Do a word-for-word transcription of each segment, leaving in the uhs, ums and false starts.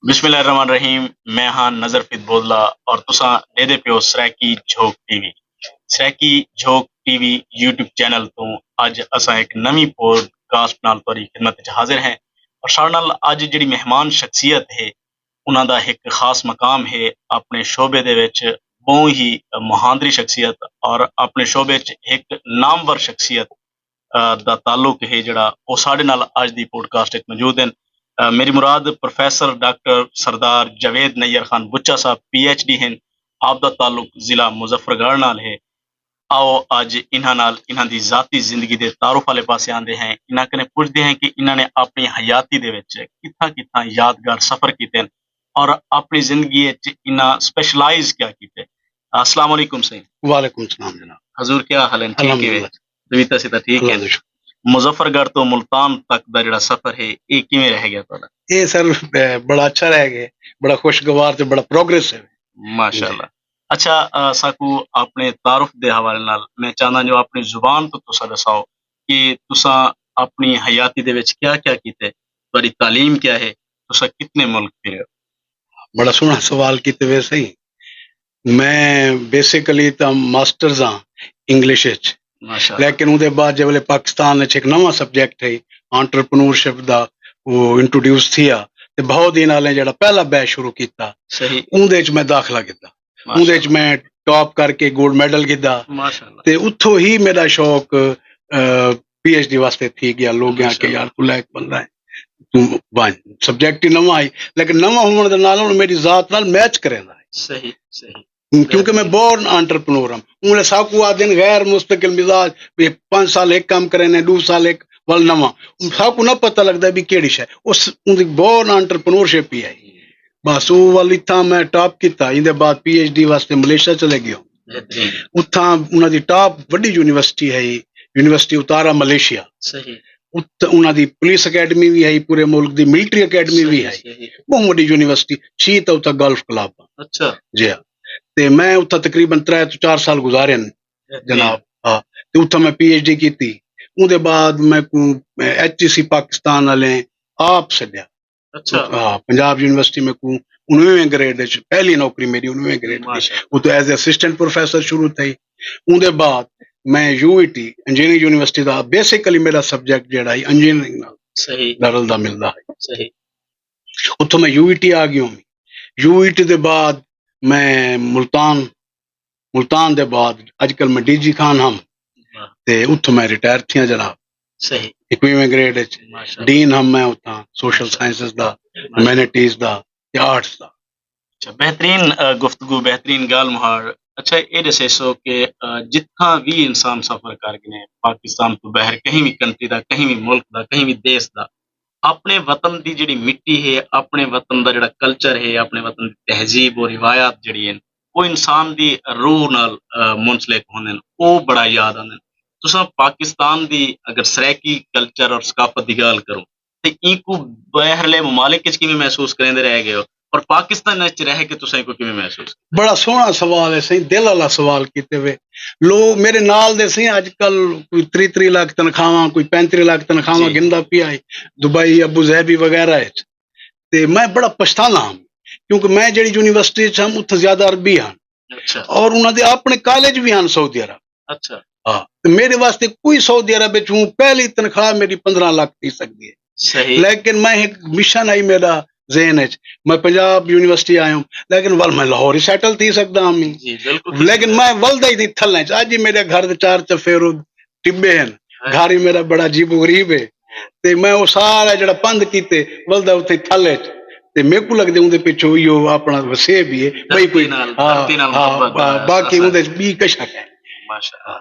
بسم اللہ الرحمن الرحیم۔ میں ہاں نظر فت بودلا اور تساں ݙیہدے پیو سرائیکی جھوک ٹی وی۔ سرائیکی جھوک ٹی وی یوٹیوب چینل توں اڄ اساں ہک نویں پوڈ کاسٹ نال تہاݙی خدمت وچ حاضر ہیں۔ اور ساݙے نال اڄ جڑی مہمان شخصیت ہے، انہاں دا ہک خاص مقام ہے، اپنے شعبے دے وچ ٻہوں ہی مہاندری شخصیت اور اپنے شعبے وچ ہک نامور شخصیت دا تعلق ہے جڑا او ساڈے نال اج دی پوڈکاسٹ وچ موجود ہیں۔ میری مراد پروفیسر ڈاکٹر سردار جاوید نیر خان بچہ صاحب پی ایچ ڈی ہیں، آپ دا تعلق ضلع مظفر گڑھ نال ہے۔ آؤ اج انہاں نال انہاں دی ذاتی زندگی دے تعارف والے پاسے آندے ہیں، انہاں کنے پوچھدے ہیں کہ انہاں نے اپنی حیاتی دے وچ کتھاں کتھاں یادگار سفر کیتے ہیں اور اپنی زندگی وچ انہاں سپیشلائز کیا کیتے۔ السلام علیکم سائیں۔ وعلیکم السلام جناب۔ حضور کیا حال ہیں؟ ٹھیک ہے؟ دویتا سے تو ٹھیک ہے۔ مظفر گڑھ تو ملتان تک دا جڑا سفر ہے، یہ کیویں رہ گیا تہاڈا؟ یہ سر، اے، بڑا اچھا رہ گیا، بڑا خوشگوار تے بڑا پروگریس ہے۔ ماشاءاللہ۔ اچھا، آ، ساکو اپنے تعارف دے حوالے نال میں چاہنا جو اپنی زبان تو تسا دساؤ کہ تسا اپنی حیاتی دے وچ کیا کیا کیتے، تہاڈی تعلیم کیا ہے، تسا کتنے ملک پھرے ہو؟ بڑا سوہنا سوال کیتے وے سائیں۔ میں بیسیکلی تاں ماسٹرز ہاں انگلش وچ، لیکن اودے بعد جے ویلے پاکستان وچ ہک نواں سبجیکٹ ہے آنٹرپرنورشپ دا، وہ انٹروڈیوس تھیا تے بہت دن والے جڑا پہلا بیچ شروع کیتا، اوندے وچ میں داخلہ کیتا۔ اوندے وچ میں ٹاپ کر کے گولڈ میڈل گھدا۔ تے اتھوں ہی میرا شوق پی ایچ ڈی واسطے تھی گیا۔ لوگ آ کے یار تو لائق بندہ ہے، تو ونج۔ سبجیکٹ ہی نواں آئی، لیکن نواں ہونے دے نال میری ذات نال میچ کریندا ہے۔ صحیح صحیح۔ کیونکہ میں بورن آنٹرپرنور ہوں۔ انہوں نے ساکو آ دن غیر مستقل مزاج، بھی پانچ سال ایک کام کرے نے، دو سال ایک ول نواں۔ ساکو نہ پتہ لگدا بھی کیڑی شے۔ اس ان دی بورن آنٹرپرنور شپ ہی آئی۔ بس او ول اتھاں میں ٹاپ کیتا، ایندے بعد پی ایچ ڈی واسطے ملیشیا چلے گیو۔ اتھاں انہاں دی ٹاپ وڈی یونیورسٹی ہے، یونیورسٹی اتارا ملیشیا۔ ات انہاں دی پولیس اکیڈمی وی ہے، پورے ملک دی ملٹری اکیڈمی وی ہے۔ بہت وڈی یونیورسٹی، چھی تاں اتھاں گولف کلب۔ جی ہاں۔ تے میں اتھاں تقریباً ترے توں چار سال گزارے ہن جناب۔ ہاں۔ تے اتھاں میں پی ایچ ڈی کیتی۔ اوندے بعد میں کو ایچ ٹی سی پاکستان والے آپ سڈیا۔ ہاں، پنجاب یونیورسٹی میں کو انویویں گریڈ وچ پہلی نوکری میری انویویں گریڈ وچ۔ اتھوں ایز اے اسسٹنٹ پروفیسر شروع تھئی۔ اوندے بعد میں یو ای ٹی انجینئرنگ یونیورسٹی دا، بیسیکلی میرا سبجیکٹ جیڑا ہے انجینئرنگ نال رلدا ملدا ہے۔ اتھوں میں یو ای ٹی آ گیوں۔ یو ای ٹی دے بعد میں ملتان، ملتان دے بعد اج کل میں ڈی جی خان ہم تے اتھوں میں ریٹائر تھیاں جناب۔ اکویویں گریڈ وچ ڈین ہم میں اتھاں سوشل سائنسز دا، ہیومینٹیز دا تے آرٹس دا۔ اچھا، بہترین گفتگو، بہترین گالھ مہاڑ۔ اچھا، اے ڈسیسو کہ جتھاں وی انسان سفر کر گنے پاکستان توں باہر کہیں وی کنٹری دا، کہیں وی ملک دا، کہیں وی دیس دا، اپنے وطن دی جڑی مٹی ہے، اپنے وطن دا جڑا کلچر ہے، اپنے وطن دی تہذیب و روایات جڑی ہیں، او انسان دی روح نال منسلک ہوندن، او بڑا یاد آندن۔ تساں پاکستان دی اگر سرائیکی کلچر اور ثقافت دی گالھ کرو تے اینکوں باہرلے ممالک وچ کیویں محسوس کریندے رہ گئے ہو اور پاکستان وچ رہ کے تساں اینکوں کیویں محسوس؟ بڑا سوہنا سوال ہے سائیں، دل والا سوال کیتے وے۔ لوگ میرے نال دے سائیں اج کل کوئی تری تری لاکھ تنخواہاں، کوئی پینتری لاکھ تنخواہاں گھندا پیا ہے دبئی، ابو ظہبی وغیرہ وچ۔ تے میں بڑا پچھتانا ہاں کیونکہ میں جڑی یونیورسٹی وچ ہم اتھاں زیادہ عربی ہن اور انہاں دے اپنے کالج وی ہن سعودی عرب۔ ہاں، تے میرے واسطے کوئی سعودی عرب وچ ہوں پہلی تنخواہ میری پندرہ لاکھ تھی سکدی ہے۔ لیکن میں ہک مشن آئی میرا ذہن وچ، میں پنجاب یونیورسٹی آیا ہوں، لیکن ول میں لاہور ہی سیٹل تھی سکدا ہاں۔ لیکن میں ولدا ہی تھی تھلے وچ، اج ہی میرے گھر دے چار چفیرو ٹبے ہیں، گھر ہی میرا بڑا عجیب و غریب ہے۔ تے میں او سارا جڑا پندھ کیتے ولدا اتھے تھلے وچ، تے میکوں لگدے اوندے پچھوں ایہو اپنا وسیب ہی ہے۔ بئی کوئی باقی اوندے وچ بی کشک ہے۔ ماشاءاللہ۔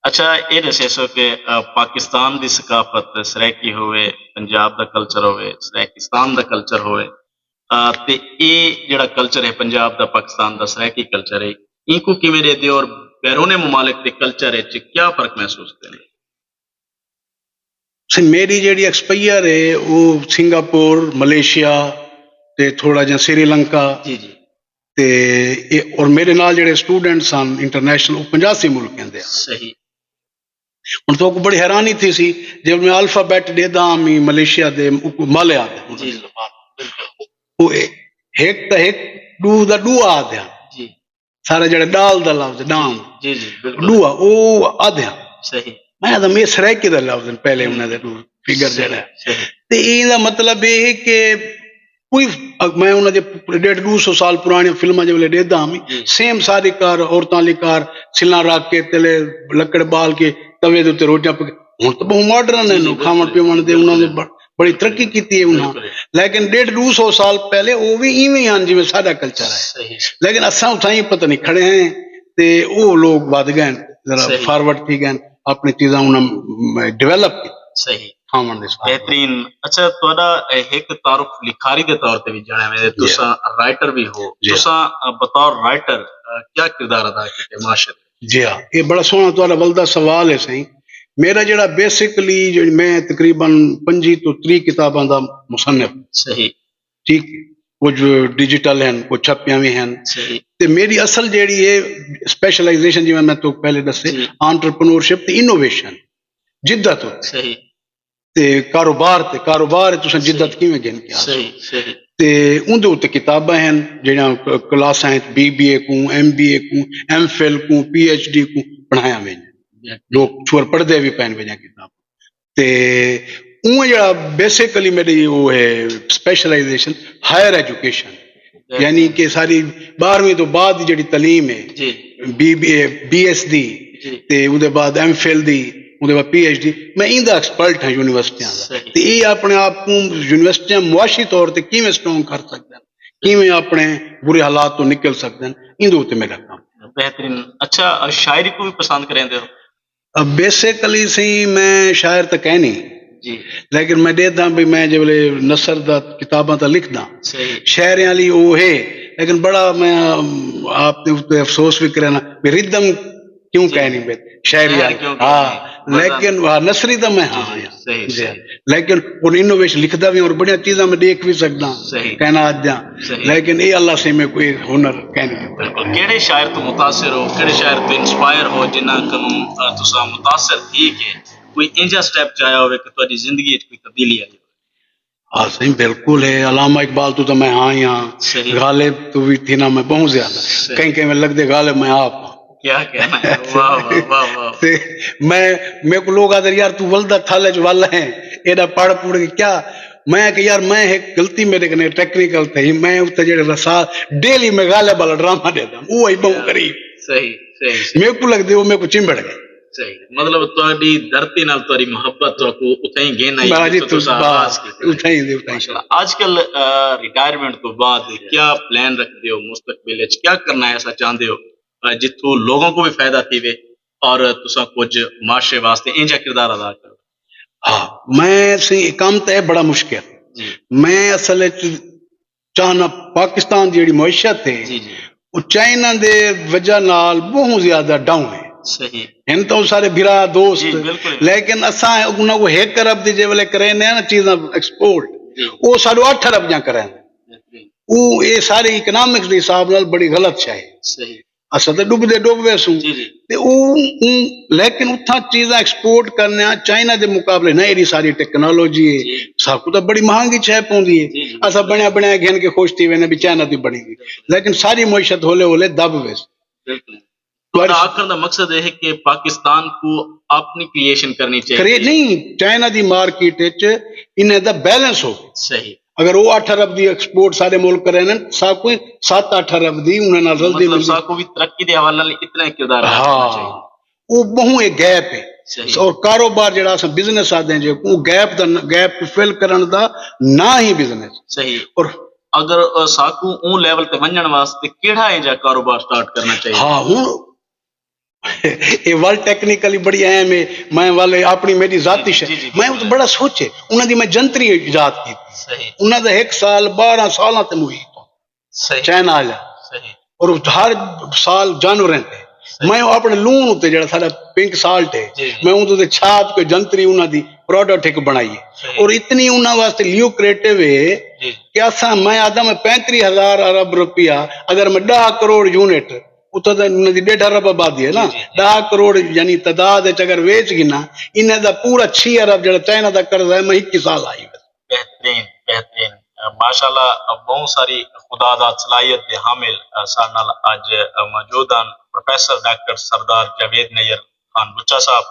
اچھا، اے ڈسیسو کہ پاکستان دی ثقافت سرائیکی ہووے، پنجاب دا کلچر ہووے، سرائیکستان دا کلچر ہووے، تے اے جڑا کلچر ہے پنجاب دا، پاکستان دا سرائیکی کلچر ہے، اینکوں کیویں ڈیدھے ہو اور بیرون ممالک دے کلچر وچ کیا فرق محسوس کریندے؟ سائیں، میری جیڑھی ایکسپائر ہے او سنگاپور، ملیشیا تے تھوڑا جہاں سری لنکا۔ تے اے اور میرے نال جیڑھے اسٹوڈنٹس ہن انٹرنیشنل، او پنجاسی ملکیں دے ہن۔ ہن تہاکوں بڑی حیرانی تھیسی جے میں الفابیٹ ڈیدا ہاں می ملیشیا دے، مالیا دے۔ او اے ہک تاں ہک، ݙو دا ݙو آدھیاں۔ جی سارا جڑا ڈال دا لفظ ڈام، جی جی بالکل ݙو او آدھیاں۔ صحیح میں آدھا میں سرائیکی دا لفظ پہلے انہاں دے فگر جڑا ہے۔ صحیح تے ایندا مطلب اے ہے کہ کوئی، میں انہاں دے ڈیڑھ ݙو سو سال پراݨیاں فلماں جے ویلے ݙیہدا ہاں، جی۔ سیم ساری کار، عورتاں آلی کار، سلاں رکھ کے تلے لکڑ ٻال کے توے دے اتے روٹیاں پک، ہݨ تاں ٻہوں ماڈرن جی، ہیں، جی، کھاوݨ بالکل۔ پیوݨ دے انہاں نے ب- بڑی ترقی کیتی ہے انہاں۔ بالکل۔ لیکن ݙیڑھ ݙو سو سال پہلے او وی ایویں ہن جیویں ساݙا کلچر ہے۔ صحیح لیکن اساں اتھاں ہی پتہ نہیں کھڑے ہیں تے او لوگ ودھ ڳئے ہن، ذرا صحیح۔ فارورڈ تھی ڳئے ہن، اپنی چیزاں انہاں ڈیولپ کیتی صحیح کھاوݨ دے سواد۔ بہترین۔ اچھا، تہاڈا ہک تعارف لکھاری دے طور تے وی ڄاݨیا ویندے، جی۔ تساں رائٹر وی ہو، جی۔ تساں بطور رائٹر کیا کردار ادا کیتے معاشرے؟ جی ہاں، یہ بڑا سوہݨا تہاݙا ولدا سوال ہے سائیں۔ میرا جڑا بیسیکلی جڑی میں تقریباً پنجی توں تریہہ کتاباں دا مصنف، صحیح ٹھیک، کچھ ڈیجیٹل ہیں، کچھ چھپیاں وی ہیں۔ صحیح تے میری اصل جیڑی ہے اسپیشلائزیشن، جیویں میں تو پہلے ݙسے، جی۔ آنٹرپرینورشپ تے انوویشن، جدت اتے۔ صحیح تے کاروبار تے، کاروبار تساں جدت صحیح۔ کیویں گھن کے آ سڳدے؟ صحیح صحیح تے اوندے اتے کتاباں ہیں جڑیاں ک- کلاساں وچ بی بی اے کوں، ایم بی اے کوں، ایم فل کوں، پی ایچ ڈی کوں پڑھایا ویندے۔ لوگ چھوڑ پڑھدے وی پئن ویندیاں کتاباں۔ تے اوں جڑا بیسیکلی میری او ہے اسپیشلائزیشن ہائر ایجوکیشن، یعنی کہ ساری ٻارہویں توں بعد دی جڑی تعلیم ہے، جی بی بی اے، بی ایس دی، جی تے اوندے بعد ایم فل دی، اوندے بعد پی ایچ ڈی، میں ایندا ایکسپرٹ ہاں یونیورسٹیاں دا۔ صحیح۔ تے اے اپنے آپ کوں یونیورسٹیاں معاشی طور تے کیویں سٹرونگ کر سڳدن، کیویں اپنے برے حالات توں نکل سڳدن، ایندے اتے میرا کم۔ بہترین۔ اچھا، شاعری کوں وی پسند کریندے ہو؟ اب بیسیکلی سائیں میں شاعر تاں کائنی، جی لیکن میں ݙیہداں بھئی میں جے ویلے نثر دا کتاباں تاں لکھداں، صحیح شاعریں والی او ہے، لیکن بڑا میں آپ دے اتے افسوس وی کرینا بھئی ردم کیوں جی۔ کائنی بے شاعری شاعر والی۔ کیوں ہاں کائنی؟ مزہ لیکن ہاں، نثری تاں میں ہاں جی، یار۔ صحیح، جی۔ صحیح۔ لیکن ہن انوویشن لکھدا وی اور بڑیاں چیزاں میں ݙیکھ وی سڳداں، صحیح۔ کائنات دیاں۔ صحیح۔ لیکن اے اللہ سے میں کوئی ہنر کائنی۔ بالکل۔ کہڑے شاعر توں متاثر ہو، کہڑے شاعر توں انسپائر ہو، جنہاں کنوں، آ، تساں متاثر تھی کے کوئی اینجھا سٹیپ چایا ہوئے کہ تہاڈی زندگی وچ کوئی تبدیلی آئی ہوئے؟ ہاں سائیں، بالکل ہے۔ علامہ اقبال توں تاں میں ہاں ہی ہاں، صحیح۔ غالب توں وی تھینا میں بہوں زیادہ۔ صحیح۔ کہیں کہیں میں لڳدے غالب میں آپ ہاں۔ کیا کہنا ہے، واہ واہ واہ واہ۔ تے میں، میکوں لوگ آہدن یار توں ولدا تھل اچ ول ہیں، ایݙا پڑھ پڑھ کے کیا؟ میں کہ یار میں ہک غلطی میݙے کنے ٹیکنیکل تھئی، میں اتے جڑے رسال ڈیلی میں غالب والا ڈرامہ ݙیہدم، او ہی ٻہوں غریب۔ صحیح صحیح صحیح۔ میکوں لڳدے او میکوں چمبڑ ڳئے۔ صحیح۔ مطلب تہاڈی دھرتی نال تہاڈی محبت تہاکوں اتھائیں گھن آئی، ہاں جی، جتھوں تساں تساں آغاز کیتے۔ اتھائیں دے، اتھائیں۔ ماشاءاللہ۔ اج کل، آ، ریٹائرمنٹ توں بعد کیا پلان رکھدے ہو مستقبل وچ؟ کیا کرنا ایسا چاہندے ہو، آ، جتھوں لوگوں کوں وی فائدہ تھیوے اور تساں کچھ معاشرے واسطے اینجھا کردار ادا کرو؟ ہاں، میں سائیں اے کم تے بڑا مشکل۔ جی میں اصل وچ چاہنا پاکستان دی جڑی معیشت ہے، جی جی او چائنا دے وجہ نال ٻہوں زیادہ ڈاؤن ہے۔ صحیح۔ ہن تاں او سارے بھرا دوست، جی، بالکل۔ لیکن اساں انہاں کوں ہک ارب دی جے ویلے کریندے ہیں نا چیزاں ایکسپورٹ، جی۔ او ساݙو اٹھ ارب دیاں کریندے۔ بہترین۔ او اے سارے اکنامکس دے حساب نال بڑی غلط شے ہے۔ صحیح۔ اساں تاں ݙبدے ݙب ویسوں۔ جی جی۔ تے او، او، لیکن اتھاں چیزاں ایکسپورٹ کرنے آ، چائنا دے مقابلے نہ ایݙی ساری ٹیکنالوجی ہے۔ جی۔ ساکوں تاں بڑی مہانگی شے پوندی ہے۔ جی جی۔ اساں بݨیا بݨیا گھن کے خوش تھی ویندے بھی چائنا دی بݨی ہوئی۔ لیکن ساری معیشت ہولے ہولے دب ویسی۔ بالکل۔ تہاݙا تہاݙا آکھݨ دا مقصد اے ہے کہ پاکستان کوں اپݨی کریئیشن کرݨی چاہیدی کرے ہے۔ نہیں، چائنا دی مارکیٹ وچ انہیں دا بیلنس ہو۔ صحیح۔ اگر او اٹھ ارب دی ایکسپورٹ سارے ملک کرے نے، ساکوں ست اٹھ ارب دی انہیں نال رلدی مطلب ملدی۔ ساکوں وی ترقی دے حوالے نال اتنا ہی کردار ادا کرنا ہاں۔ چاہیے۔ او ٻہوں اے گیپ ہے۔ صحیح۔ اور کاروبار جڑا اساں بزنس آہدے ہیں جے، او گیپ دا، گیپ کوں فل کرݨ دا نہ ہی بزنس۔ صحیح۔ اور اگر، آ، ساکوں اوں لیول تے ونڄݨ واسطے کیڑھا اینجھا کاروبار سٹارٹ کرنا چاہیے؟ ہاں، ہݨ اے ول ٹیکنیکلی بڑی اہم ہے۔ میں ول اپݨی میݙی ذاتی جی، شے، جی، جی، میں اُت بڑا سوچے، انہاں دی میں جنتری ایجاد کیتی۔ صحیح۔ انہاں دا ہک سال ٻارہاں سالاں تے محیط ہو۔ صحیح۔ چائنا آ جا۔ صحیح۔ اور ہر سال جانوریں تے۔ صحیح۔ میں اپݨے لوݨ اتے جڑا ساݙا پنک سالٹ ہے، جی، جی۔ میں اُندے تے چھاپ کے جنتری انہاں دی پروڈکٹ ہک بݨائی ہے۔ صحیح۔ اور اتنی انہاں واسطے لیوکریٹو ہے جی۔ کہ اساں، میں آہداں میں پینتری ہزار ارب روپیہ، اگر میں ݙاہ کروڑ یونٹ، اتھاں تاں انہاں دی ݙیڈھ ارب آبادی ہے نا، جی، جی۔ ݙاہ کروڑ یعنی تعداد وچ اگر ویچ گھناں، انہاں دا پورا چھی ارب جڑا چائنا دا قرضہ ہے، میں ہک ہی سال آئی ویساں۔ بہترین، بہترین۔ ماشاء اللہ، بہوں ساری خدا داد صلاحیت دے حامل ساڈے نال اج موجود ہن پروفیسر ڈاکٹر سردار جاوید نیر خان بچہ صاحب۔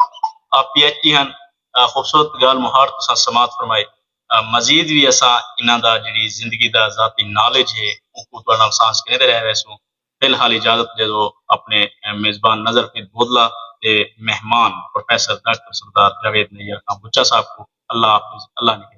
آپ پی ایچ ڈی ہن۔ خوبصورت گال مہار تساں سماعت فرمائی۔ مزید وی اساں انہاں دا جیڑھی زندگی دا ذاتی نالج ہے اوکوں تہاڈے نال سانجھ کریندے رہ ویسوں۔ فی الحال اجازت ڈیزو اپنے میزبان نظر فید بودلا تے مہمان پروفیسر ڈاکٹر سردار جاوید نیر خان بچہ صاحب کوں۔ اللہ حافظ، اللہ نگہبان۔